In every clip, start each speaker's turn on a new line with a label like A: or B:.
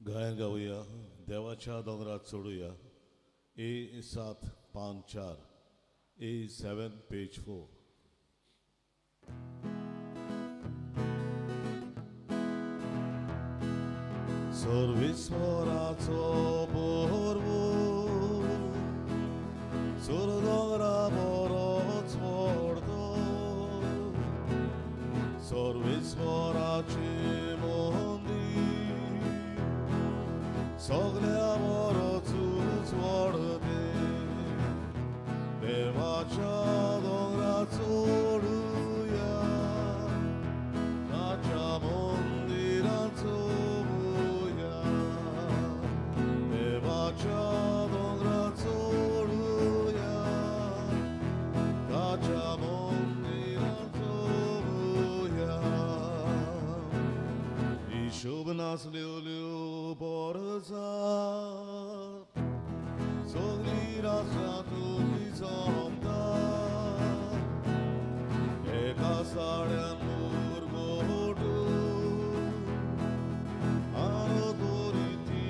A: गायन गावया, देवाच्या दोंगरात चडुया. ए 7 5 4, ए 7 पेज 4. सर्वेस्वराचो बोरवो सुर दोंगरा बरोच पडतो, सर्वेस्वराचे मंदीर सगल्या बरोच वाडते. देवाच्या दोंगरा चडुया, ताच्या मंदिरात चोवया. देवाच्या दोंगरा चडुया, ताच्या मंदिरात चोवया. हिशोब नासल्यो परजा सगळी राष्ट्रां तुजी जमता, एका साड्यान मुरगोटू आनी तरी ती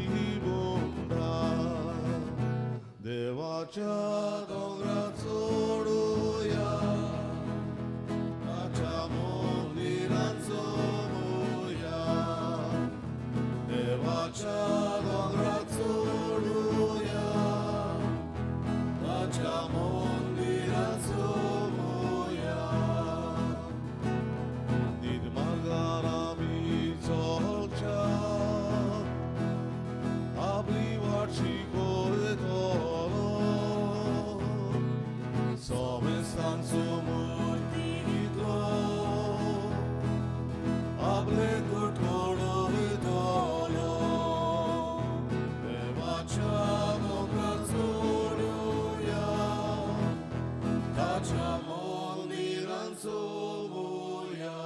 A: बोंडा. देवाच्या दोंगरा चडुया, ताच्या मंदिरात चोवया. देवाच्या दोंगरा चडुया, ताच्या मंदिरात चोवया. नीत मार्गार आमी चलच्या, आपली वाट शिकयतलो. समेस्तांचो मुर्तींतलो आपले कुटकोडयतलो. देवाच्या दोंगरार चडुया, ताच्या मंदिरात चोवया.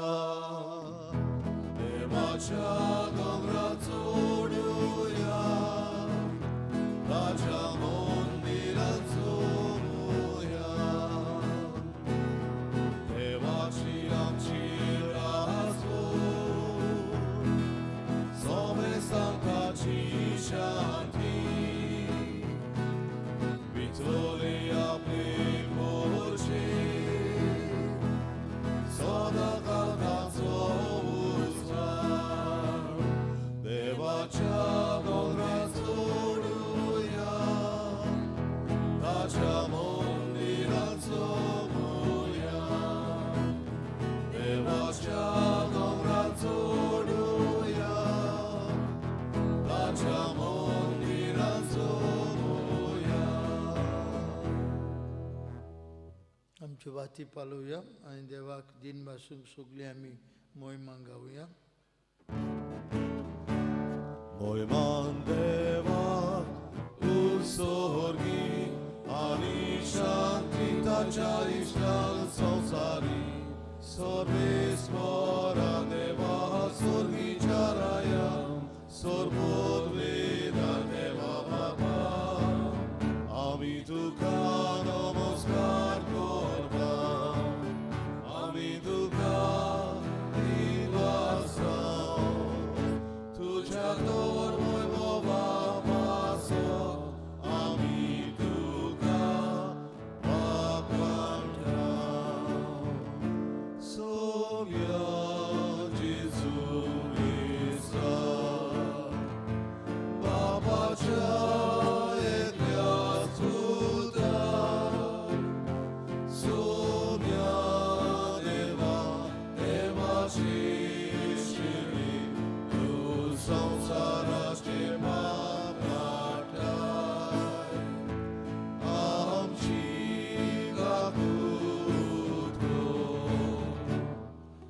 A: देवाच्या दोंगरार चडुया, ताच्या मंदिरात चोवया. देवाची आमची राजवट, समेस्तांची शांती, विचोले आपले पोरशे, सदाकाळ ताचो उजवाड. देवाच्या दोंगरार चडुया, ताच्या मंदिरात चोवया. देवाच्या दोंगरार चडुया, ताच्या मंदिरात चोवया.
B: आमच्यो वाती पालोवया आनी देवाक दिन भासूंक सगळीं आमी मोहिमा गावया.
A: मोयमान देवाक उत्सर्गी आनी शांती ताच्या इश्टांक संवसारी. सर्वेस्वरा देवा, स्वर्गीच्या राया, सर्वोद्वेदा देवा बाबा, आमी तुका नमस्कार करता, आमी तुका दिवासा. तुझ्या तोर मोय बाबा, आमी तुका वाखाणटा. सोम्या जेजू क्रिस्ता, बापाच्या एकल्याच पुता, सोम्या देवा, देवाची शिरी, तूं संवसाराचे पाप काडटाय, आमची काकूत कर.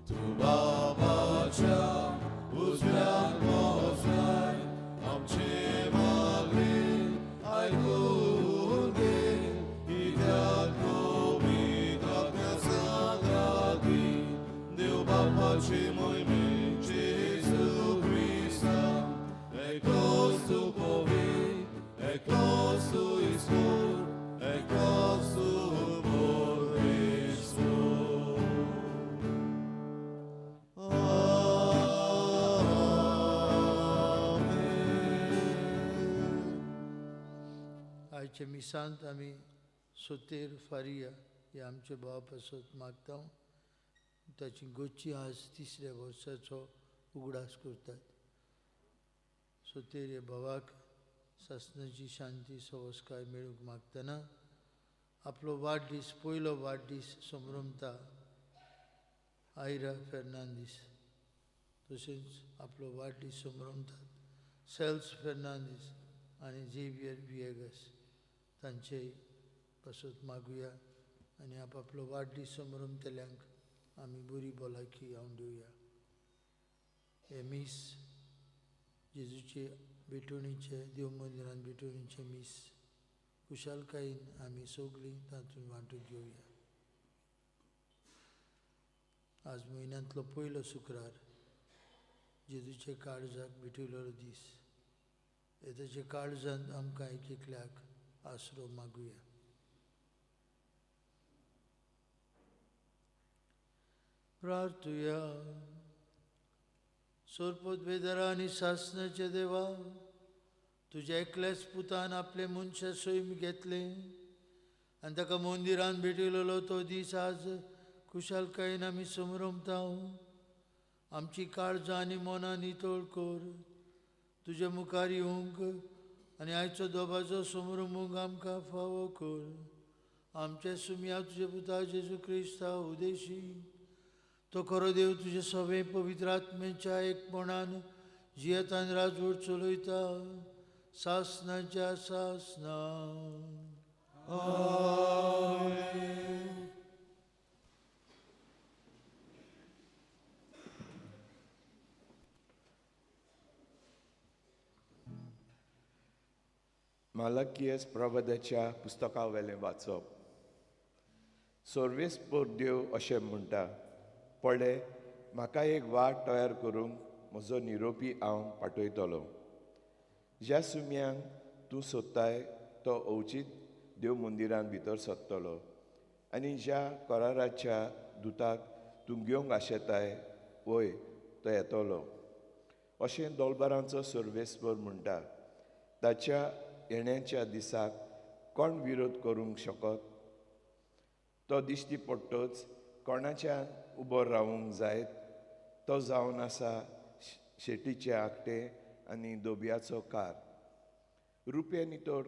A: तूं बाबाच्या उजव्यान बसलाय, आमचे मागणे आयकून घे. कित्याक पवित्र आत्म्या सांगाती, देव बापाचे मोहिमे जेजू क्रिस्ता, एकलोच तूं पवित्र, एकलोच तूं ईश्वर, एकलोच तूं परमेश्वर.
B: आयच्या मिसांत आमी सोतेर फारिया हे आमच्या भावा पासत मागता. ताची गोची आज तिसऱ्या वर्साचो उगडास करतात. सोतेर हे भावाक सासणाची शांती सवस्काय मेळूंक मागतना आपलो वाडदीस, पयलो वाडदीस संभ्रमता आयरा फेर्नांदीस, तशेंच आपलो वाडदीस संभ्रमतात सेल्स फेर्नांदीस आनी झेवियर विएगस, तांचे पासत मागुया आनी आपआपलो वाडदीस संभ्रमतल्यांक आमी बरी भलायकी हांव दिवया. हे मीस जेजूचे भेटवणीचे, देव मंदिरान भेटवणीचे मीस खुशालकायेन आमी सगळीं तातूंत वांटून घेवया. आज म्हयन्यांतलो पयलो शुक्रार, जेजूचे काळजाक भेटयलेलो दीस. हे ताच्या काळजांत आमकां एक एकल्याक आसरो मागुया. प्रार्थुया. सोरपोत बेदरा आनी सासणाचे देवा, तुज्या एकल्याच पुतान आपले मनशा सैम घेतलें आनी ताका मंदिरान भेटयलेलो तो दीस आज खुशालकायेन आमी समरमता. आमची काळजां आनी मनां नितळ कर, तुज्या मुखार येवंक आनी आयचो दोबाचो समरमूंक आमकां फावो कर. आमच्या सुमया तुज्या पुता जेजू क्रिस्ता उदेशी, तो खरो देव तुजे सगळे पवित्र आत्म्याच्या एकपणान जियेतान राजवट चलयता सासणाच्या सासना.
A: आमेन.
C: मालकियस प्रबदाच्या पुस्तका वेलें वाचप. सर्वेस्पर देव अशें म्हणटा, पळय म्हाका एक वाट तयार करूंक म्हजो निरोपी हांव पाठयतलो. ज्या सुम्यांक तूं सोदताय तो अवचीत देव मंदिरांत भितर सरतलो आनी ज्या कराराच्या दुताक तूं घेवंक आशेताय वय तो येतलो, अशें दोलबारांचो सर्वेस्पर म्हणटा. ताच्या येण्याच्या दिसाक कोण विरोध करूंक शकत? तो दिश्टी पडटच कोणाच्या उबो रावूंक जायत? तो जावन आसा शेटीचे आकटे आनी दोबयाचो कार. रुपें नितळ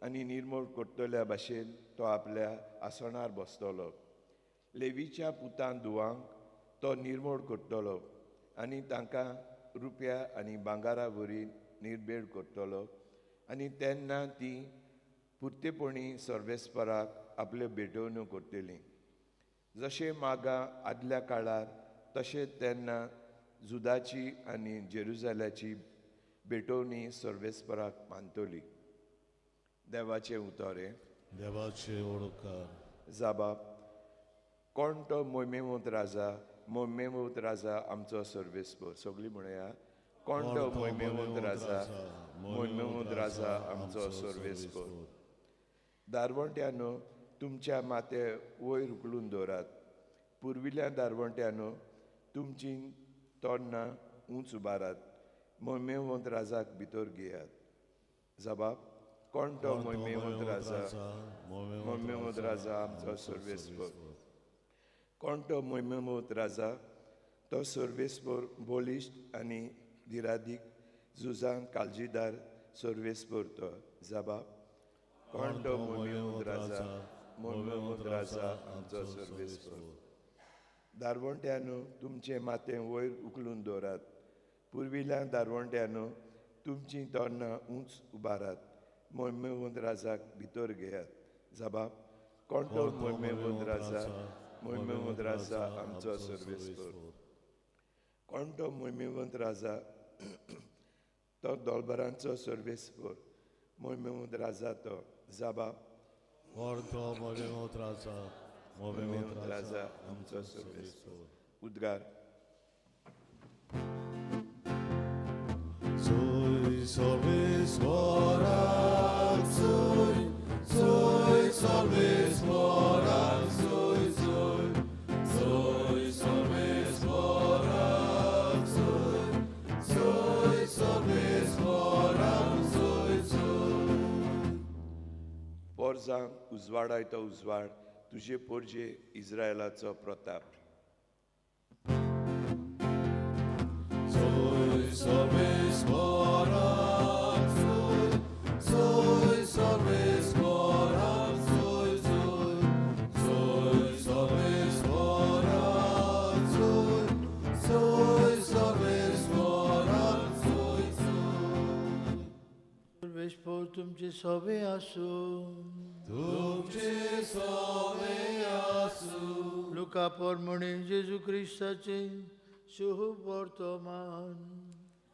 C: आनी निर्मूळ करतल्या भाशेन तो आपल्या आसनार बसतलो. लेवीच्या पुतान धुवांक तो निर्मूळ करतलो आनी तांकां रुपया आनी भांगरा वरी निर्बेळ करतलो आनी तेन्ना ती पुरतेपणी सर्वेस्पराक आपल्यो भेटवण्यो करतली. जशें मागां आदल्या काळार तशें तेन्ना जुदाची आनी जेरुजाल्याची भेटवणी सर्वेस्पराक मानतली. देवाचें उतर हें.
A: देवाचे ओळखार.
C: जाबाब. कोण तो मोहिमेवंत राजा? मोहिमेवंत राजा आमचो सर्वेस्पर. सगळीं म्हणया, कोण तो मोहिमेवंत राजा? मोहिमेवंत राजा आमचो सर्वेस्पर. दारवंट्यानो, तुमच्या माथे वयर उखलून दवरात. पुर्विल्ल्या दारवंट्यानो, तुमची तोंडां उंच उबारात. मोहिमेवंत राजाक भितर घेयात. जबाब. कोण तो मोहिमेवंत राजा? मोहिमेवंत राजा आमचो सर्वेस्पर. कोण तो मोहिमेवंत राजा? तो सर्वेस्पर बळिश्ट आनी दिरादीक, झुजांत काळजीदार सर्वेस्पर तो. जबाब. कोण तो मोहिमेवंत राजा? मोहिमेवंत राजा आमचो सर्वेस्पर. दारवंट्यानो, तुमचें माथें वयर उखलून दवरात. पुर्विल्ल्या दारवंट्यानो, तुमचीं तोंडां उंच उबारात. मोहिमेवंत राजाक भितर घेयात. जबाब. कोण तो मोहिमेवंत राजा? मोहिमेवंत राजा आमचो सर्वेस्पर. कोण तो मोहिमेवंत राजा? तो दोलबरांचो सर्वेस्पर. मोहिमेवंत राजा तो. जबाब.
A: कोण तो मोहिमेवंत राजा?
C: मोहिमेवंत राजा आमचो सर्वेस्पर. उद्गार.
A: Soy सर्वेस्पराक soy, soy सर्वेस्पराक soy, soy, soy सर्वेस्पराक soy, soy सर्वेस्पराक soy, soy.
C: पोरजांक उजवाडायतो उजवाड, तुजे पोरजे इस्रायलाचो Pratap.
A: Soy सर्वेस्पराक soy, soy सर्वेस्पराक soy, soy, soy सर्वेस्पराक soy, soy सर्वेस्पराक soy, soy.
B: सर्वेस्पोर तुमचे सोबे आसूं.
A: तुमचे सोवे आसूं.
B: लुका पोरमणे जेजू क्रिस्ताचे शुभ वर्तमान.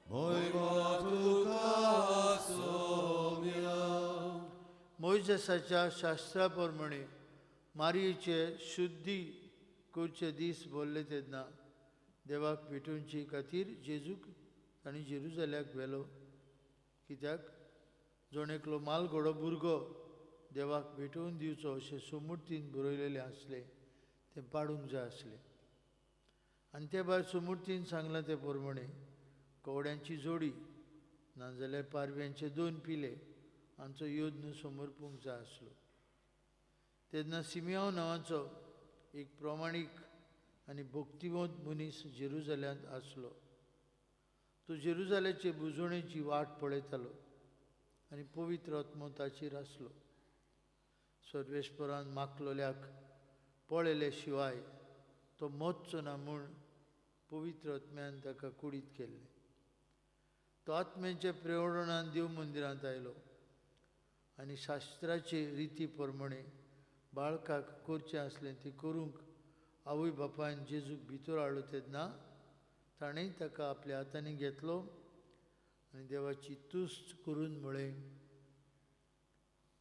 A: मोयमा तुका सोम्या.
B: मोयजेसाच्या शास्त्रा प्रमाणे मारयेचे शुद्धी करचे दीस भरले तेन्ना देवाक भेटोवचे खातीर जेजूक तांणी जेरुजाल्याक व्हेलो. कित्याक जण एकलो मालघडो भुरगो देवाक भेटोवन दिवचो अशें सुमूर्तीन बरयलेलें आसलें तें पाडूंक जाय आसलें. आनी ते भायर सुमूर्तीन सांगलां ते प्रमाणे कवड्यांची जोडी नाजाल्यार पारव्यांचे दोन पिले हांचो यज्ञ समर्पूंक जाय आसलो. तेन्ना सिमियांव नांवाचो एक प्रमाणीक आनी भक्तिवंत मनीस जेरुजाल्यांत आसलो. तो जेरुजाल्याचे बुजवणेची वाट पळयतालो आनी पवित्र आत्मो ताचेर आसलो. सर्वेस्परान मागलोल्याक पळयले शिवाय तो मरचो ना म्हूण पवित्र आत्म्यान ताका कुडीत केल्लें. तो आत्म्याच्या प्रेरणान देव मंदिरांत आयलो आनी शास्त्राचे रिती प्रमाणे बाळकाक करचें आसलें तें करूंक आवय बापायन जेजूक भितर हाडलो तेन्ना ताणें ताका आपल्या हातांनी घेतलो आनी देवाची तुस्त करून म्हळें,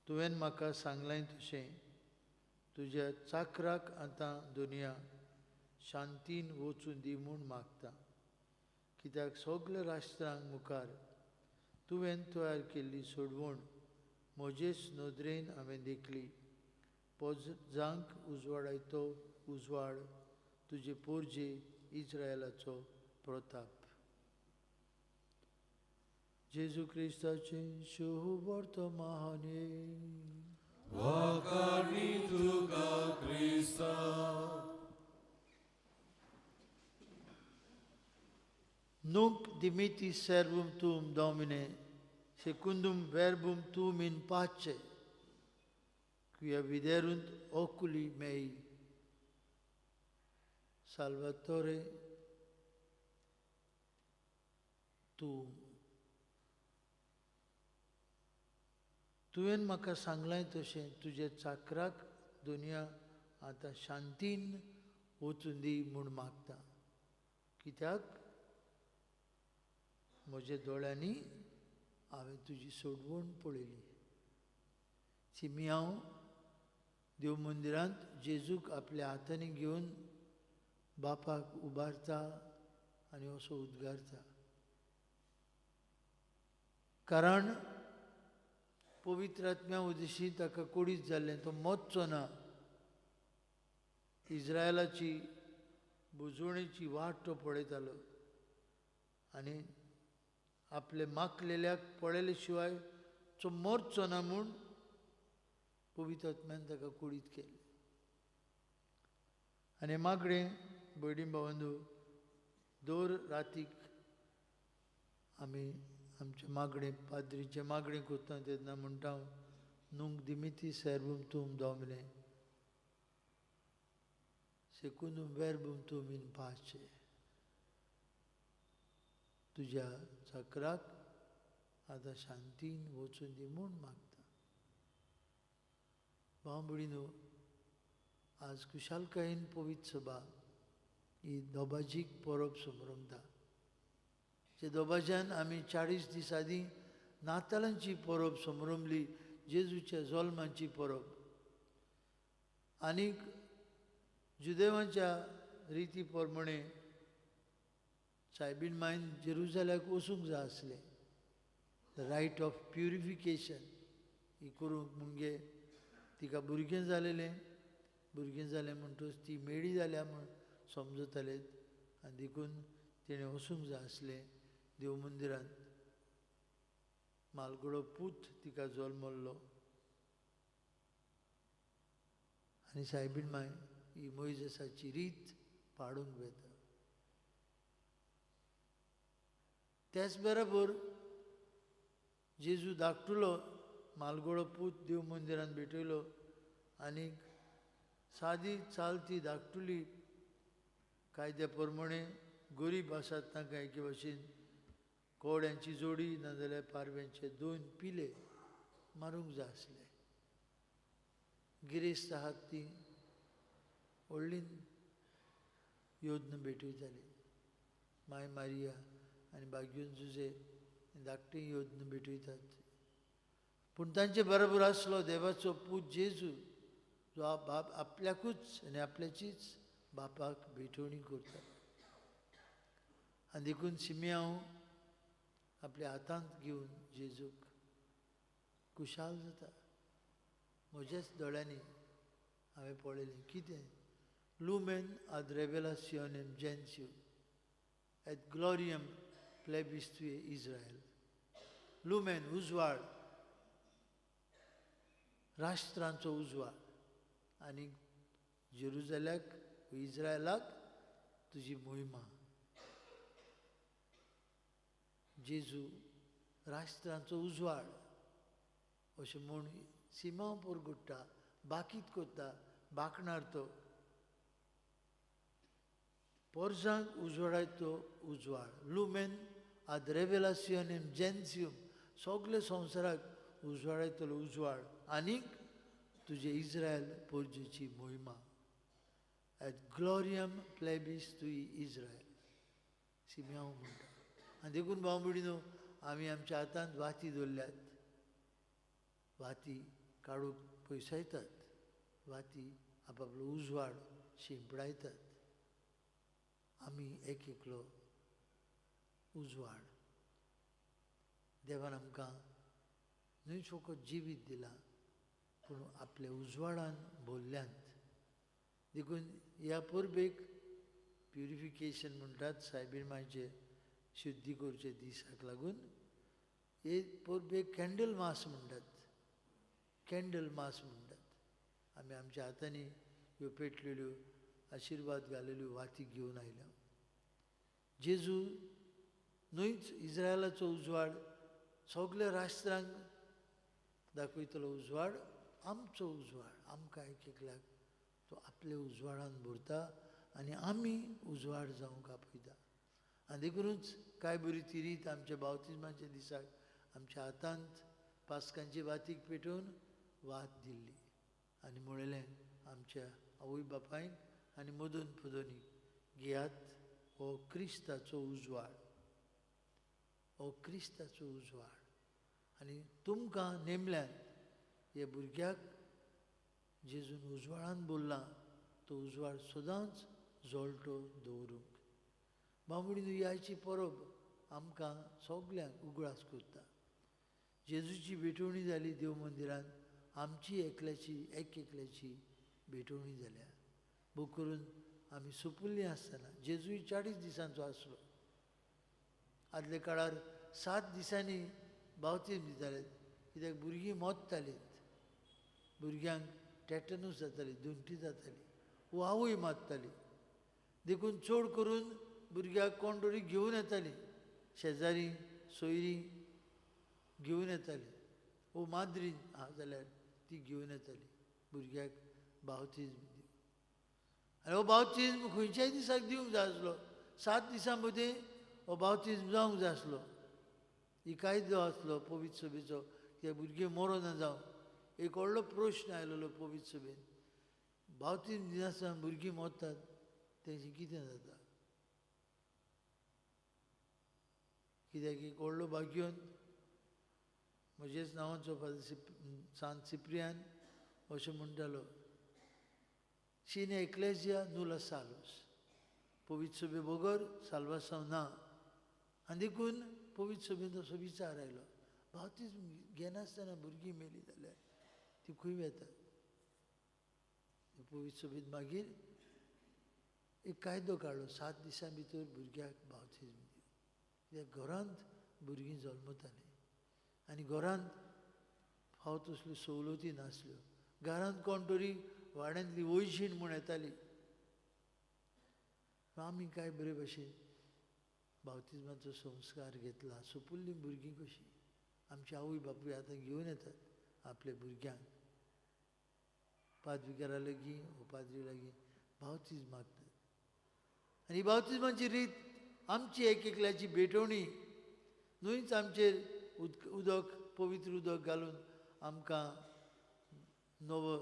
B: तुवें म्हाका सांगलें तशें तुज्या चाकराक आतां दुनिया शांतीन वचूं दी म्हूण मागता. कित्याक सगल्या राष्ट्रांक मुखार तुवें तयार केल्ली सोडवण म्हजेच नदरेन हांवें देखली. पोजांक उजवाडायतो उजवाड तुजे पोरजे इस्रायलाचो प्रताप. जेजू क्रिस्ताचें शुभ वर्तमान.
A: वाखाणी तुका क्रिस्ता.
B: Nunc dimitti servum tuum, Domine, secundum verbum tuum in pace, quia viderunt oculi mei. Salvatore tuum. तुवें म्हाका सांगलें तशें तुज्या चाकराक दुनिया आतां शांतीन वचूं दी म्हूण मागता. कित्याक म्हज्या दोळ्यांनी हांवें तुजी सोडवण पळयली. सिमियांव देव मंदिरांत जेजूक आपल्या हातांनी घेवन बापाक उबारता आनी असो उद्गारता. कारण पवित्र आत्म्या उदेशी ताका कोडीत जाल्लें, तो मरचो ना. इस्रायलाची बुजवणेची वाट तो पळयतालो आनी आपले मागलेल्याक पळयले शिवाय तो मरचो ना म्हूण पवित्र आत्म्यान ताका कुडीत केलें. आनी मागणें भयणी भावंदू दर रातीक आमी आमचें मागणें पाद्रीचें मागणें करता तेन्ना म्हणटा, nunc dimitti servum tuum, Domine, secundum verbum tuum in pace. तुज्या चक्राक आतां शांतीन वचून दी म्हूण मागता. भाव भयणीनो, आज खुशालकायेन पवित्र सभा ही दोबाजीक परब समरमता. जे दोबाज्यान आमी 40 दीस आदीं नातालांची परब समरमली, जेजूच्या जल्माची परब. आनीक जुदेवांच्या रिती प्रमाणे सायबीण मायन जेरुजाल्याक वचूंक जाय आसलें. The right of purification ही करूंक मुगे तिका भुरगें जालेलें, भुरगें जालें म्हणटकच ती मेडी जाल्या म्हूण समजताले आनी देखून तिणें वचूंक जाय आसलें देव मंदिरांत. मालगडो पूत तिका जल्मल्लो. आनी सायबीण माय ही मोयजेसाची रीत पाडूंक वेता. त्याच बरोबर जेजू धाकटुलो मालगोळो पूत देव मंदिरान भेटयलो आनी सादी चालती धाकटुली कायद्या प्रमाणे गरीब आसात तांकां एके भाशेन कोड्यांची जोडी नाजाल्यार पारव्यांचे 2 पिले मारूंक जाय आसले. गिरेस्त आहात ती व्हडली योजना भेटयताली. माय मारिया आनी बाग्यून जुजे धाकटी योजना भेटयतात. पूण तांचे बरोबर आसलो देवाचो पूत जेजू जो बाप आपल्याकूच आनी आपल्याचीच बापाक भेटवणी करता. आनी देखून सिमियांव आपल्या हातांत घेवन जेजूक खुशाल जाता. म्हज्याच दोळ्यांनी हांवें पळयलें कितें लुमेन आद रेवेलासियोनेम जेन्सियो एट ग्लोरियम प्लेबिस तुये इज्रायल. लुमेन उजवाड, राष्ट्रांचो उजवाड आनी जेरुजल्याक इज्रायलाक तुजी मोहिमा. जेजू राष्ट्रांचो उजवाड अशें म्हूण सिमांव परगुट्टा, बाकीत करता, बाकणार तो पोरसांक उजवाडायतो उजवाड. लुमेन आद रेवेलासियोनेम जेन्सियम, सगळे संवसाराक उजवाडायतलो उजवाड आनीक तुजे इज्रायल पोरजेची मोहिमा. एट ग्लोरियम प्लेबिस तुई इज्रायल सिमियांव म्हणटा. आनी देखून भाव भयणीनो आमी आमच्या हातांत वाती दवरल्यात. वाती काडूंक पयसायतात, वाती आपआपलो उजवाड शिंपडायतात. आमी एक एकलो उजवाड देवान आमकां न्हय फकत जिवीत दिलां पूण आपल्या उजवाडान भरल्यांत. देखून ह्या परबेक प्युरिफिकेशन म्हणटात. सायबीण मायचे शुद्धी करचे दिसाक लागून हे परबेक कॅन्डल मास म्हणटात. कॅन्डल मास म्हणटात. आमी आमच्या हातांनी ह्यो पेटलेल्यो आशिर्वाद घालेल्यो वाती घेवन आयल्या. जेजू न्हयच इज्रायलाचो उजवाड, सगल्या राष्ट्रांक दाखयतलो उजवाड, आमचो उजवाड. आमकां एक एकल्याक तो आपल्या उजवाडान भरता आनी आमी उजवाड जावंक आपयता. आनी देखूनच कांय बरी ती रीत आमच्या बावतिज्माच्या दिसाक आमच्या हातांत पास्कांची वातीक पेटोवन वात दिल्ली आनी म्हणलें आमच्या आवय बापायक आनी मदन पदनीक, घेयात हो क्रिस्ताचो उजवाड, हो क्रिस्ताचो उजवाड. आनी तुमकां नेमल्यान ह्या भुरग्याक जेजून उजवाडान बोल्ला तो उजवाड सदांच जळटो दवरूंक. बामणी ह्याची परब आमकां सगल्यांक उगडास करता. जेजूची भेटवणी जाली देव मंदिरान, आमची एकल्याची एक एकल्याची भेटवणी जाल्या. बूक करून आमी सुपुल्ली आसतना जेजूय 40 दिसांचो आसलो. आदल्या काळार 7 दिसांनी बावतीम दिताले, कित्याक भुरगीं मोत्तालीं, भुरग्यांक टेटनूस जाताली, दोंटी जाताली, आवय मारताली. देखून चड करून भुरग्याक कोण तरी घेवन येताली, शेजारी सोयरी घेवन येताली, ओ माद्री आहा जाल्यार ती घेवन येताली भुरग्याक बावतीज्म दिवन. आनी हो बावतीज्म खंयच्याय दिसाक दिवंक जाय आसलो. 7 दिसां मदीं हो बावतीज्म जावंक जाय आसलो. ही कायदो आसलो पवित्र सभेचो, कित्याक भुरगीं मरोना जावं. एक व्हडलो प्रश्न आयलेलो पवित्र सभेन, बावतीज्म दिनासतना भुरगीं मरतात तेंचें कितें जाता? कित्याक एक व्हडलो भाग्योन म्हजेच नांवाचो फादर सांत सिप्रियान अशें म्हणटालो, सिने एक्लेजिया नुला सालूस, पवित्र सभे बगर साल्वासांव ना. आनी देखून पवित्र सभेन तसो विचार आयलो, बावतीज्म घेनासतना भुरगीं मेली जाल्यार ती खंय वेतात? पवित्र सभेन मागीर एक कायदो काडलो, 7 दिसां भितर भुरग्याक बावतीज्म दिवन. कित्याक घरांत भुरगीं जल्मतालीं आनी घरांत फावो तसल्यो सवलती नासल्यो. घरांत कोण तरी वाड्यांतली वयशीण म्हूण येताली. आमी काय बरे भशेन बावतिज्माचो संस्कार घेतला. सोपुल्लीं भुरगीं कशीं आमची आवय बापूय आतां घेवन येतात आपल्या भुरग्यांक पादविगारा लागीं वो पाद्री लागीं बावतीज मागतात. आनी बावतिज्माची रीत आमची एक एकल्याची भेटवणी न्हूच, आमचेर उदक पवित्र उदक घालून आमकां नवो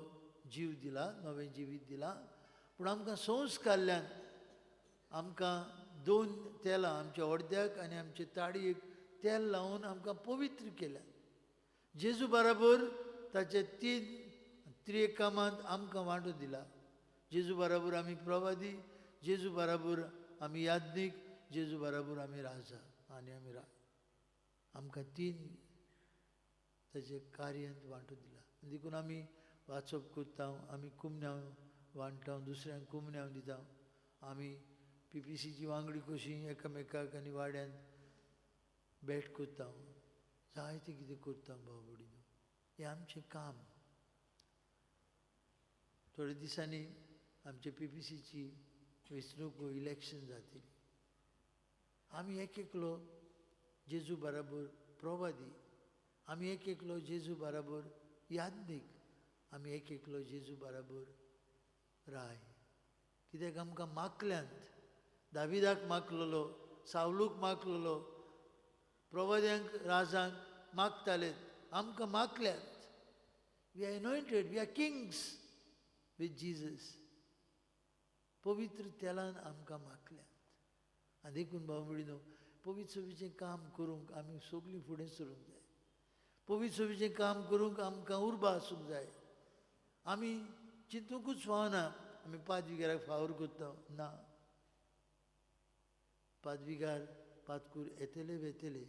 B: जीव दिला, नवें जिवीत दिलां, पूण आमकां संस्कारल्यान आमकां दोन तेलां आमच्या अर्द्याक आनी आमचे ताळयेक तेल लावन आमकां पवित्र केल्या. जेजू बराबर ताचे तीन त्रिएकामांत आमकां वांटो दिला. जेजू बराबर आमी प्रवादी, जेजू बराबर आमी याज्ञीक, जेजू बराबर आमी राजा आनी आमी राज. आमकां तीन ताचे कार्यांत वांटो दिला. देखून आमी वाचप करता, आमी कुमन्यांव वांट्टा, दुसऱ्यांक कुमन्यांव दिता. आमी पीपीसीची वांगडी कशी एकामेकाक आनी वाड्यांत भेट करता, जायतें कितें करता भाव भयणीनो. हें आमचें काम. थोड्या दिसांनी आमचे पीपीसीची वेंचणूक इलेक्शन जातली. आमी एक एकलो जेजू बराबर प्रवादी, आमी एक एकलो जेजू बराबर याज्ञीक, आमी एक एकलो जेजू बराबर राय. कित्याक आमकां माकल्यांत, दाविदाक माकलेलो, सावलूक माकलेलो, प्रवाद्यांक राजांक मागताले, आमकां माकल्यात. We are anointed, we are kings with Jesus. पवित्र तेलान आमकां माकल्यात. आनी देखून भाव भयणीनो, पवित्र सभेचें काम करूंक आमी सगळीं फुडें सरूंक जाय. पवित्र सभेचें काम करूंक आमकां उर्बा आसूंक जाय. आमी चिंतूंकूच फावना आमी पादविगाराक फावर करता ना. पादविगार पादकूर येतले वेतले,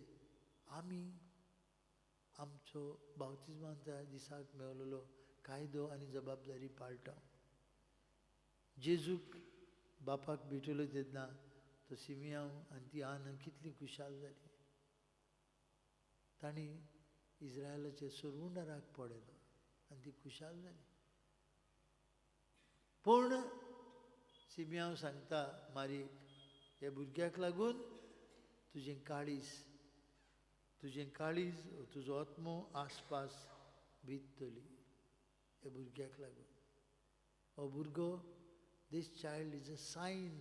B: आमी आमचो बावतिज्माच्या दिसाक मेवलेलो कायदो आनी जबाबदारी पाळटा. जेजूक बापाक भेटयलो तेन्ना तो सिमियांव आनी ती आना कितली खुशाल जाली. तांणी इस्रायलाचे सरवुंडाराक पळयलो आनी ती खुशाल जाली. पूण सिमियांव सांगता मारयेक, ह्या भुरग्याक लागून तुजें काळीज, तुजें काळीज तुजो आत्मो आसपास भिततली. ह्या भुरग्याक लागून हो भुरगो, this child is a sign.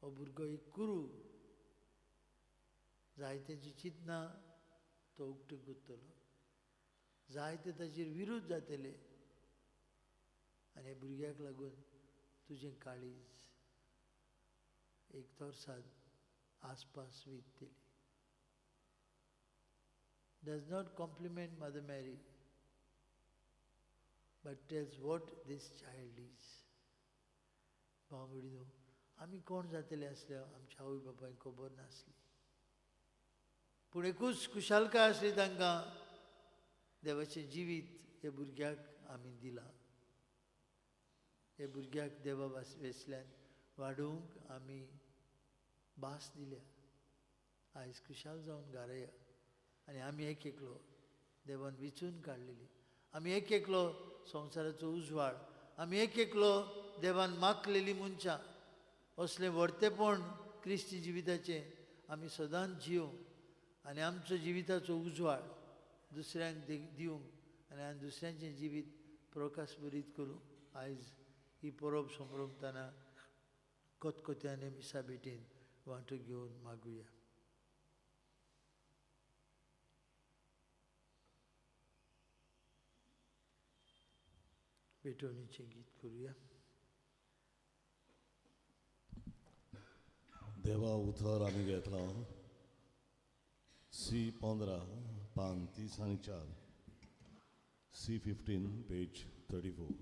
B: हो भुरगो एक कुरू, जायत्याची चिंतना तो उक्तो करतलो, जायते ताचेर विरोध जातले, आनी ह्या भुरग्याक लागून तुजें काळीज एक तोरसाद आसपास विततली. Does not compliment Mother Mary, but tells what this child is. भाव भयणीनो, आमी कोण जातले आसले आमच्या आवय बापायक खबर नासली, पूण एकूच खुशालकाय आसली तांकां, देवाचें जिवीत ह्या भुरग्याक आमी दिलां, ह्या भुरग्याक देवा वेसल्यान वाडोवंक आमी भास दिल्या. आयज खुशाल जावन घाराया. आनी आमी एक एकलो देवान विचून काडलेली, आमी एक एकलो संवसाराचो उजवाड, आमी एक एकलो देवान मागलेली मनशां. असलें व्हडतेपण क्रिस्ती जिविताचें आमी सदांच जिवंक आनी आमचो जिविताचो उजवाड दुसऱ्यांक दिवंक आनी दुसऱ्यांचें जिवीत प्रकाशभरीत करूंक आयज ही परब संभ्रमतना कोतकोत्याने मिसा भेटीन वांटो घेवन मागुया. भेटवणीचें गीत करुया.
A: देवा उतर आमी घेतलां सी 15 पान 30 आनी 4, सी 15 पेज 34.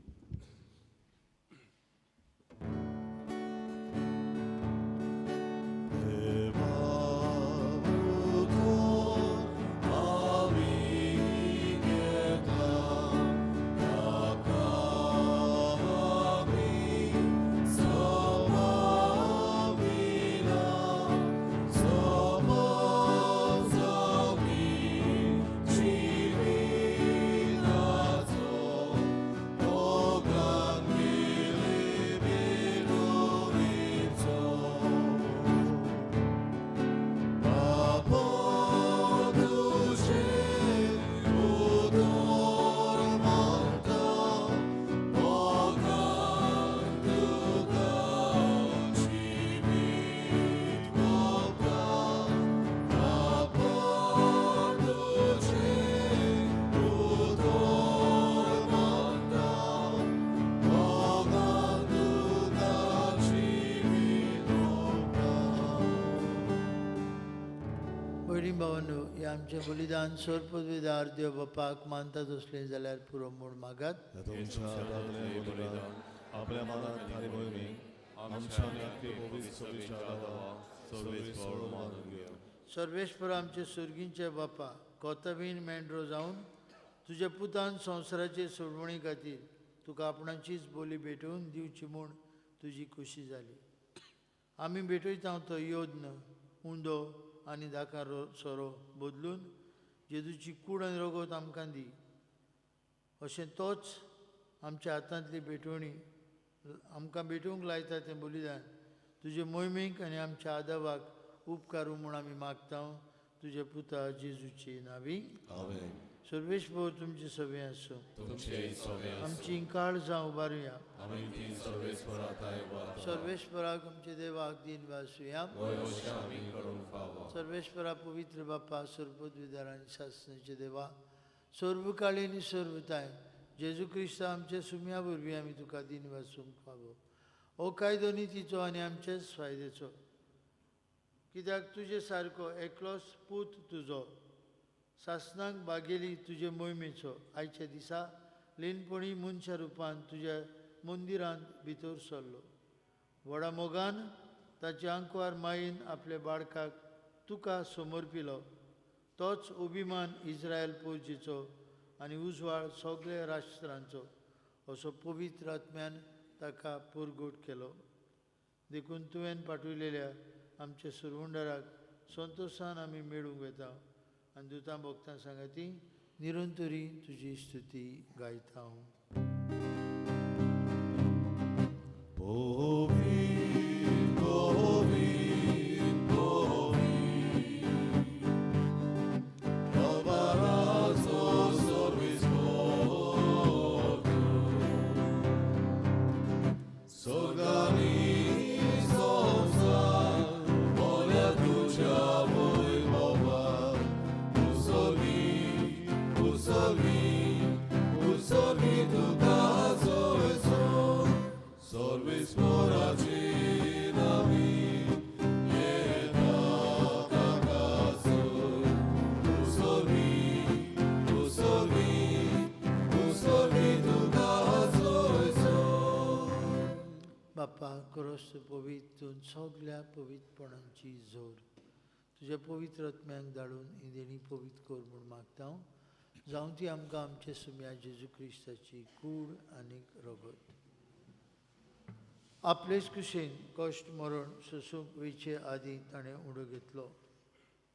D: Oh.
B: भयणी भावांनो, हे आमचें बलिदान सर्वपदवीदार देव बापाक मानता तसलें जाल्यार पुरो म्हूण मागात.
A: तुमच्या हातांतलें बलिदान आपल्या मनात आनी मोहिमेक आमच्या आनी आख्खे पवित्र सभेच्या आदावा सर्वेस्पर मानून घेया.
B: सर्वेस्पर आमचे सुर्गींचे बापा, कोताबीन मेंढरो जावन तुज्या पुतान संवसाराचे सोडवणी खातीर तुका आपणाचीच बोली भेटोवन दिवची म्हूण तुजी खुशी जाली. आमी भेटयता तो योद्न उंदो आनी दाका सोरो बदलून जेजूची कूड आनी रगत आमकां दी. अशें तोच आमच्या हातांतली भेटवणी आमकां भेटोवंक लायता तें बलिदान तुजे मोहिमेक आनी आमच्या आदावाक उपकारू म्हूण आमी मागता तुज्या पुता जेजूची नावी.
A: आमेन.
B: सर्वेस्पर तुमचे सवे आसूं.
A: तुमचे सवे आसूं.
B: आमची काळजां उबारुया.
A: आमी ती सर्वेस्परा थांय उबारता.
B: सर्वेस्पराक आमच्या देवाक दिन वासुया.
A: वयोश्या आमी करूंक फावो.
B: सर्वेस्परा पवित्र बापा, सर्वपदवीदार आनी शासनाचे देवा, सर्वकाळी आनी सर्वताय जेजू क्रिस्त आमच्या सुम्या वरवीं आमी तुका दिन वासूंक फावो. हो कायदो नितीचो आनी आमचेच फायद्याचो, कित्याक तुजे सारको एकलोच पूत तुजो सासनाक बागेली तुजे मोहिमेचो आयच्या दिसा लेनपणी मनशा रुपान तुज्या मंदिरांत भितर सरलो. व्हडा मोगान ताच्या आंकवार मायेन आपल्या बाळकाक तुका समर्पिलो. तोच अभिमान इस्रायल पोवजेचो आनी उजवाड सगळ्या राष्ट्रांचो असो पवित्र आत्म्यान ताका पुरगोट केलो. देखून तुवें पाठवलेल्या आमच्या सुरवंडराक संतोशान आमी मेळूंक वेता आनी दुतां भोगतां सांगाती निरंतरी तुजी स्तुती गायता. बापा, क्रोस्त पवित्र सगल्या पवित्रपणांची जोर तुज्या पवित्र आत्म्याक धाडून ही देणी पवित्र कर म्हूण मागता हांव. जावं ती आमकां आमच्या सुम्या जेजू क्रिस्ताची कूड आनी रगत. आपलेच कुशीन कश्ट मरण सोसूंक वयचे आदीं ताणें उडो घेतलो.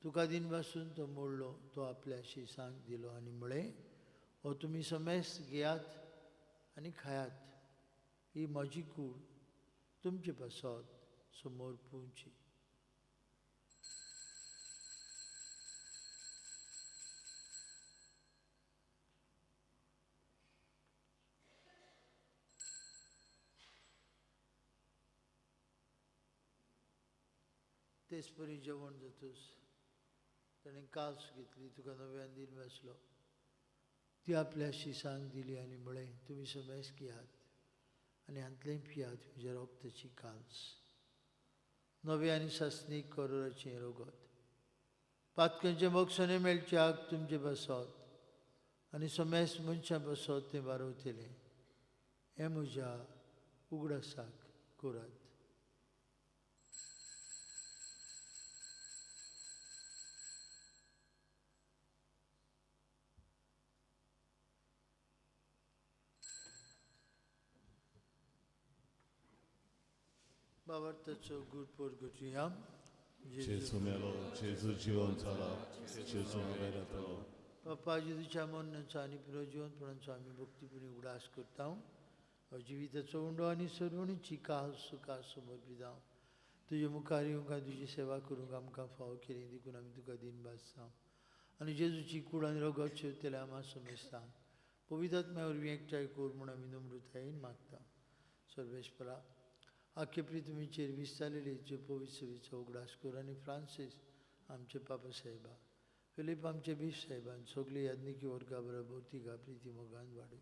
B: तुका दिन पासून तो मोडलो, तो आपल्या शिसांक दिलो आनी म्हळें, हो तुमी समेस्त घेयात आनी खायात, ही म्हजी कूड तुमचे पासत समोर पुवची. तेच परी जेवण जातूच ताणें कास घेतली, तुका नव्यान दिन वाचलो, ती आपल्या शिसांक दिली आनी म्हळें, तुमी समेस्त घेयात आनी हांतलें पियात, म्हज्या रोगताची काल्स, नवे आनी सासणीक करोराचें रगत. पातकांचें बक्षणें मेळच्याक तुमचे पासत आनी समेस्त मनशां पासत तें बारवतलें. हें म्हज्या उगडासाक करात. बाबार्थाचो गुड पोरगुटया.
A: जेजू मेलो, जेजू जिवन जाला, जेजू नवें जातलो.
B: बापा, जेजूच्या मरणाचो आनी पुनर्जिवनपणाचो आमी भक्तीपुणी उगडास करता. जिविताचो उंडो आनी सर्वणीची काल सुखा समर्पिता तुजे मुखार येवंक आनी तुजी सेवा करूंक आमकां फावो केली देखून आमी तुका दिन भासता आनी जेजूची कूड आनी रगत शेवतले आमा समजता. पवित्र आत्म्या वरवीं एकठांय कर म्हूण आमी नम्रतायेन मागता. सर्वेस्परा, आख्खे पृथ्वीचेर विस्तारलेली जे पवित्र सेवेचो उगडास कर आनी फ्रांसीस आमचे पापा साहेबा, फिलीप आमचे बीफ साहेबान सगळी याज्ञिकी वर्गा बरोबर तिगा प्रिती मोगान वाडय.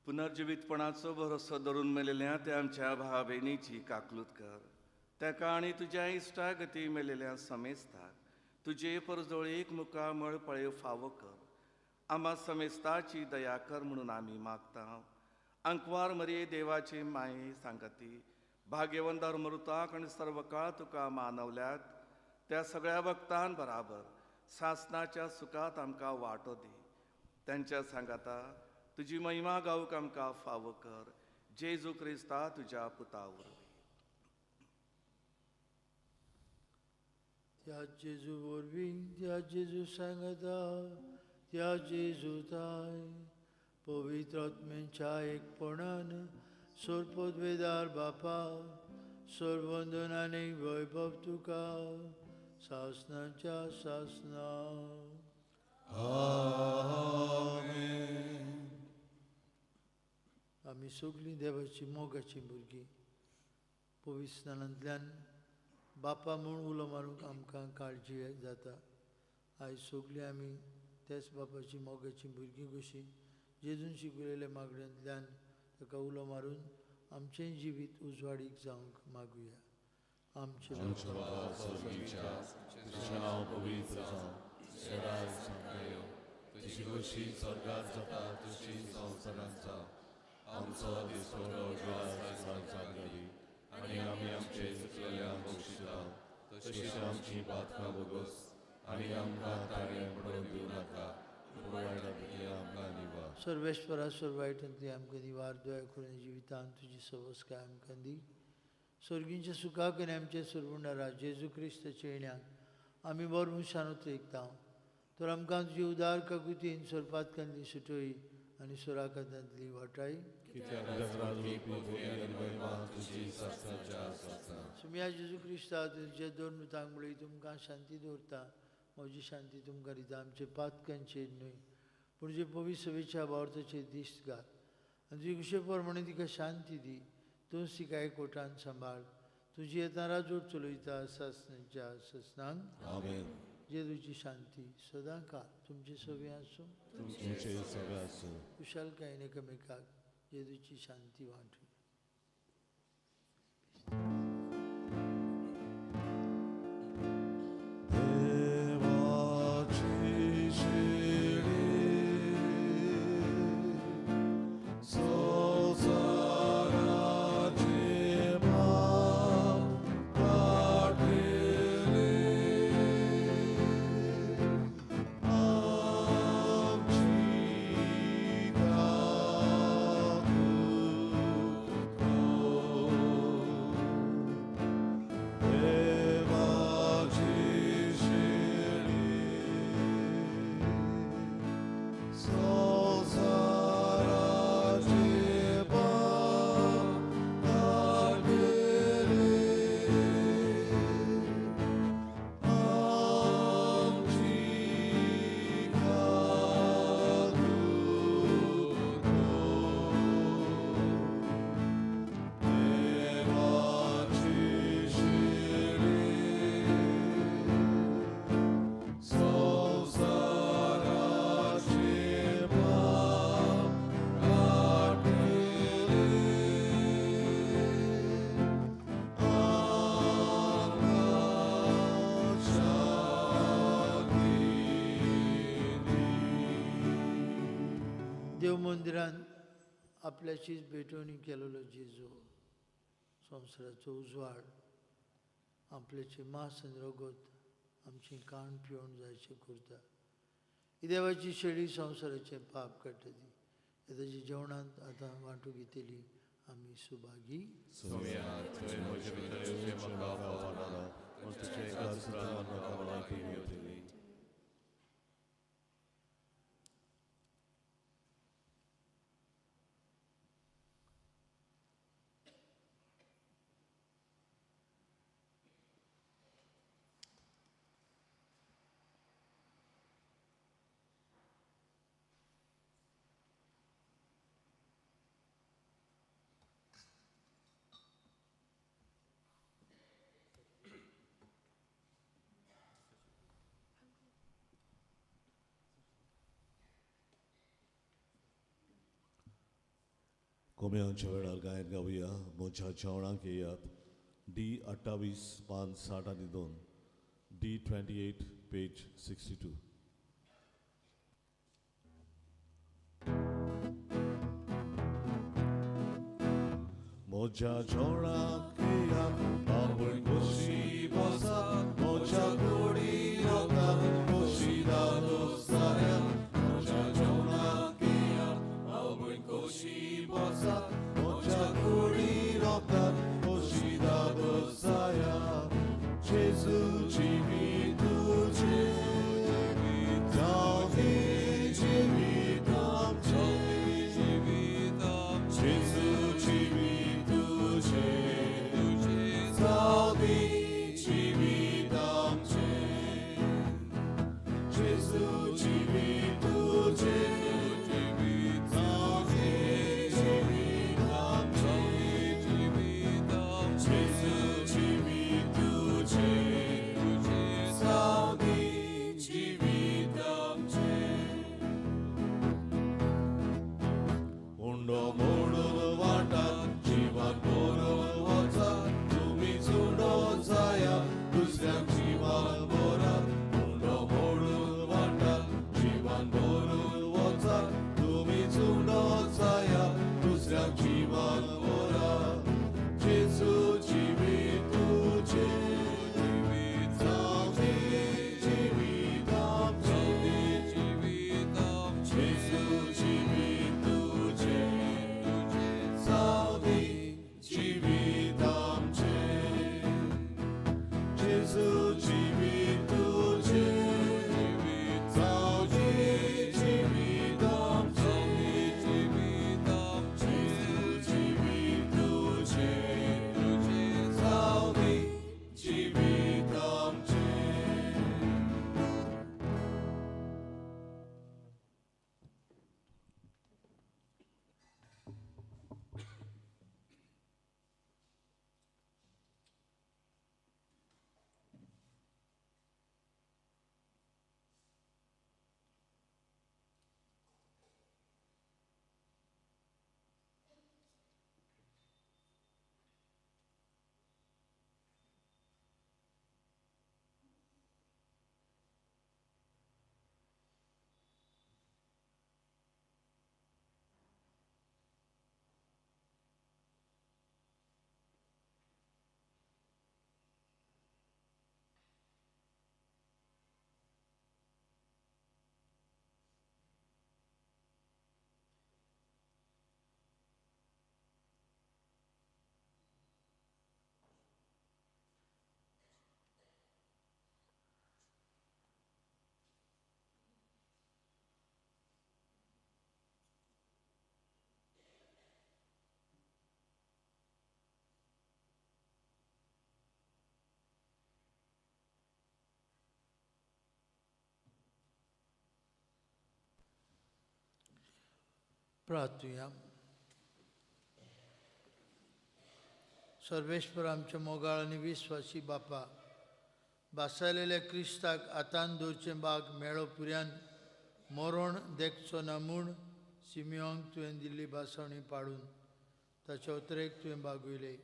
D: पुनर्जिवीतपणाचो भरोसो धरून मेलेल्या त्या आमच्या भाव भयणीची काकलूत कर. ताका आनी तुज्या इश्टागती मेलेल्या समेस्ताक तुजे परजोळेक मुखामळ पळय फावो कर. आमा समेस्ताची दया कर म्हणून आमी मागता. अंकवार मरये देवाची माये सांगती भाग्यवंदार मृताक आनी सर्व काळ तुका मानवल्यात त्या सगळ्या भक्तां बराबर सासनाच्या सुखात आमकां वांटो दी. त्यांच्या सांगाता तुजी महिमा गावूंक आमकां फावो कर. जेजू क्रिस्ता तुज्या पुता वरवीं.
B: त्या जेजू वरवीं, त्या जेजू सांगता, त्या जेजू ताय पवित्र आत्म्यांच्या एकपणान सोरपदवेदार बापा सर्वंदन आनी वैभव तुका सासनाच्या सासना.
A: आमेन.
B: आमी सगळीं देवाची मोगाची भुरगीं. पवित्र स्नानांतल्यान बापा म्हूण उलो मारूंक आमकां काळजी जाता. आयज सगळीं आमी त्याच बापाची मोगाची भुरगीं कशीं जेजून शिकयलेल्या मागण्यांतल्यान ताका उलो मारून आमचें जिवीत उजवाडीक जावंक मागुया. आमचे
A: बाबा स्वर्गीच्या, तुजें नांव पवित्र जावं, तुजें राज्य सामकें येवं, तुजी खोशी स्वर्गात जाता तशी संवसारांत जावं. आमचो दिसवडो ग्रास आमकां दी आनी आमी आमचे चुकलेल्यांक बक्षिता तशीच आमची पातकां भोगोस आनी आमकां ताणें पडोवन दिवं नाका, पूण वायटा भितर आमकां निवार.
B: सर्वेश्वरा सर्व वायटांतली आमकां निवार. दया करून जिवितांत तुजी सवसकाय आमकां दी. स्वर्गींच्या सुखाक आनी आमच्या सर्वुंडारा जेजू क्रिस्ताच्या येण्याक आमी बरो मनशान उतरेकता. तर आमकां तुजी उदार काकुतीन सोरपातकांतली सुटोय आनी सोराकांतांतली वाटाय. सुम्या जेजू क्रिस्ता तुज्या दोन मृतांक मुळे तुमकां शांती दवरता. म्हजी शांती तुमकां दिता. आमचे पातकांचेर न्हय पूण जे पवित्र सभेच्या भावार्थाचेर दिश्ट घाल आनी तुजी खुशे प्रमाणे तिका शांती दी. तूं तिका एकवटान सांबाळ. तुजी येता राजवट चलयता सासनाच्या सासनांक.
A: आमेन.
B: जेजूची शांती सदां काळ तुमचे सगळें आसूं.
A: तुमचे सगळें आसूं.
B: कुशालकायेन एकामेकाक जेजूची शांती वांटू.
A: देवाची शिडी संवसाराचे पाप काडटली, आमची काकूट कर. देवाची शिडी संवसाराचे पाप काडटली, आमची काकूट कर. देवाची शिडी संवसाराचे पाप काडटली, आमकां शांती दी.
B: देव मंदिरान आपल्याचीच भेटवणी केलेलो जेजू संवसाराचो उजवाड आपल्याचे मांस आनी रगत आमची कान पिवन जायचें करता. ही देवाची शेळी संवसाराचें पाप काडटा. ती ताच्या जेवणांत आतां वांटू घेतली आमी सुभागी.
A: सोम्या, तुवें म्हजे भितर येवचें म्हाका फावना, पूण तुज्या एका सुत्रान म्हाका भलायकी मेवतली. कोम्यांच्या वेळार गायन गावया म्हज्या जेवणाक येयात. डी 28 पान 62, डी 28 पेज 62. म्हज्या जेवणाक येयात आपूण खोशी बसात, म्हज्या कुडी रोगात खोशी दादोसाया. म्हज्या जेवणाक येयात आपूण खोशी बसात, म्हज्या कुडी रोगात खोशी दादोसाया. जेजू जिवीत तुजें, जावं दी जिवीत आमचें, जेजू जिवीत तुजें, जावं दी जिवीत आमचें, जेजू जिवीत तुजें, जावं दी जिवीत आमचें, जेजू जिवीत तुजें, जावं दी जिवीत आमचें. उंडो मोडून वाटात जिवान भरून वचात, तुमी चुडो जाया दुसऱ्यांक जिवान भरात. उंडो मोडून वाटात जिवान भरून वचात, तुमी चुडो जाया दुसऱ्यांक जिवान भरात. जेजू जिवीत तुजें, जावं दी जिवीत आमचें, जेजू जिवीत तुजें, जावं दी जिवीत आमचें, जेजू जिवीत तुजें, जावं दी जिवीत आमचें, जेजू जिवीत तुजें, जावं दी जिवीत आमचें.
B: प्रार्थुया. सर्वेश्वर आमच्या मोगाळ आनी विस्वासी बापा, बासायलेल्या क्रिस्ताक आतान दवरचें बाग मेळो पुऱ्यान मरण देखचो ना म्हूण सिमियोंक तुवें दिल्ली भासवणी पाडून ताच्या उतरेक तुवें बागयले.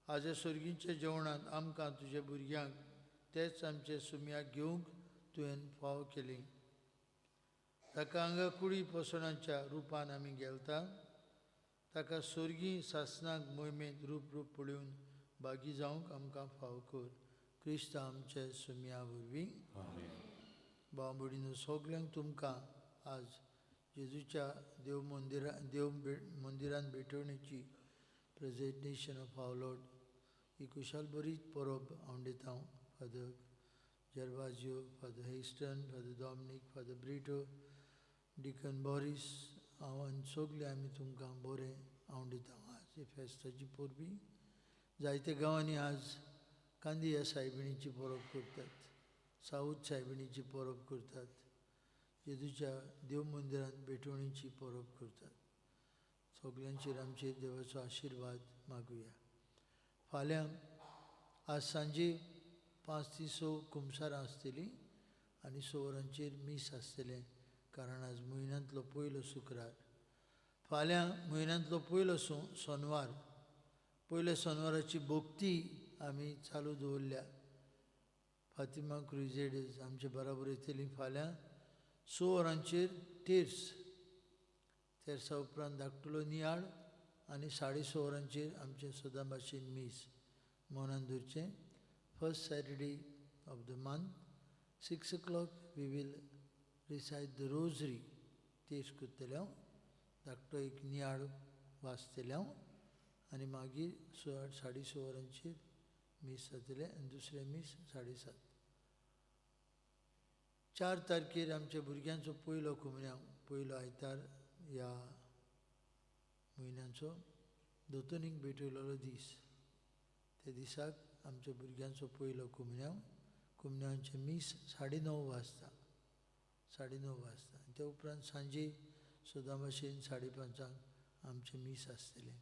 B: आज सर्गीच्या जेवणांत आमकां तुज्या भुरग्यांक तेच आमचे सुमयाक घेवंक तुवें फाव केली. ताका हांगा कुडी पोसणाच्या रुपान आमी गेलता, ताका सोर्गी सासनाक मोहिमेंत रूप रूप पळोवन भागी जावंक आमकां फाव कर. क्रिस्त आमचे सुमया वरवीं. भाव भयणीनो, सगल्यांक तुमकां आज जेजूच्या देव मंदिरा देव मंदिरान भेटवणेची प्रेजेंटेशन ऑफ our Lord ही खुशाल बरीच परब हांव दिता. Father Gervasio, Father Heston, Father Dominic, Father Brito, Deacon Boris, हांव आनी सगळे आमी तुमकां बरें हांव दिता. आज ही फेस्ताची परबी जायते गांवांनी आज कांदी ह्या सायबिणीची परब करतात, साऊथ सायबिणीची परब करतात, जेजूच्या देव मंदिरांत भेटवणीची परब करतात. सगल्यांचेर आमचेर देवाचो आशिर्वाद मागुया. फाल्यां आज सांजे 5 ते 6 कुमसारां आसतलीं आनी 6 वरांचेर मीस आसतलें, कारण आज म्हयन्यांतलो पयलो शुक्रार. फाल्यां म्हयन्यांतलो पयलो सोनवार, पयल्या सोनवाराची भक्ती आमी चालू दवरल्या. फातिमा क्रुजेडर्स आमचे बराबर येतली फाल्यां 6 वरांचेर तेर्स, तेर्सा उपरांत धाकटुलो नियाळ आनी 6:30 वरांचेर आमचें सदां भाशेन मीस मनान दवरचें. First Saturday of the month 6 o'clock we will recite the rosary. तेर्स करतले हांव, धाकटो एक नियाळ वाचतलें हांव आनी मागीर 6:30 वरांचेर मीस जातलें आनी दुसरें मीस 7:30. 4 तारखेर आमच्या भुरग्यांचो पयलो कुमऱ्यांव, पयलो आयतार ह्या म्हयन्याचो दोतोनीक भेटयलेलो दीस. त्या दिसाक आमच्या भुरग्यांचो पयलो कुमऱ्यांव, कुमऱ्यांचें मीस 9:30 वाजता, 9:30 वाजता. आनी त्या उपरांत सांजे सदां भाशेन 5:30 आमचें मीस आसतलें.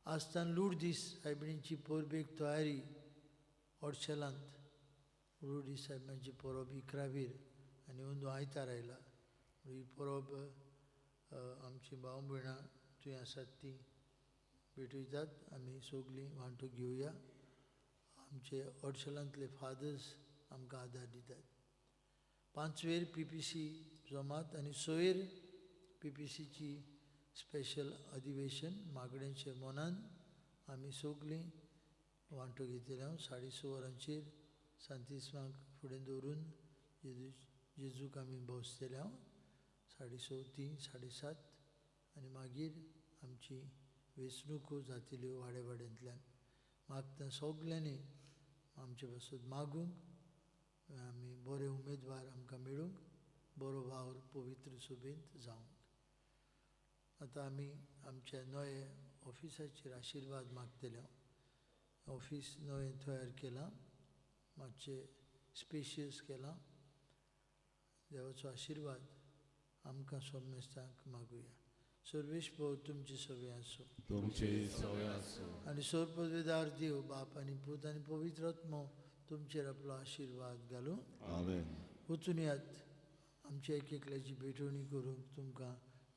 B: आसतना लुर्दीस सायबिणीची परबेक तयारी ओडशेलांत. लुर्दीस सायबांची परब 11वीर आनी अंदू आयतार आयला. ही परब आमची भाव भयणां थंय आसात ती भेटयतात. आमी सगलीं वांटो घेवया. आमचे ओडशेलांतले फादर्स आमकां आदार दितात. 5वेर PPC जमात आनी 6वेर PPCची स्पेशल अधिवेशन मागण्यांचे मनान आमी सगलीं वांटो घेतले. हांव 6:30 वरांचेर सांतिस्माक फुडें दवरून जेजूक आमी भोंवतले. हांव 6:30 ती 7:30 आनी मागीर आमची वेंचणुको जातल्यो वाड्या वाड्यांतल्यान. मागता सगल्यांनी आमचे पासत मागूंक, आमी बरे उमेदवार आमकां मेळूंक, बरो वावर पवित्र सभेंत जावंक. आतां आमी आमच्या नवे ऑफिसाचेर आशिर्वाद मागतले. ऑफीस नवें तयार केलां, मातशें स्पेशियस केलां. देवाचो आशिर्वाद आमकां सोमेस्तांक मागुया. सर्वेश भाव तुमचे सगळे आसूं,
A: तुमचे सगळे आसूं.
B: आनी सर्वपदवीदार देव बाप आनी पूत आनी पवित्र आत्मो तुमचेर आपलो आशिर्वाद घालूं.
A: आमेन.
B: वचून यात. आमच्या एक एकल्याची भेटवणी करूंक तुमकां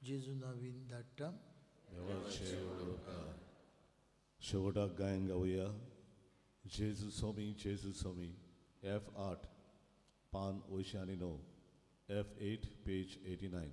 B: जेजू नावीन धाडटा.
A: देवाचे उपकार. शेवटाक गायन गावया जेजू सोमी जेजू सोमी, F 8 पान 89, F 8 page 89.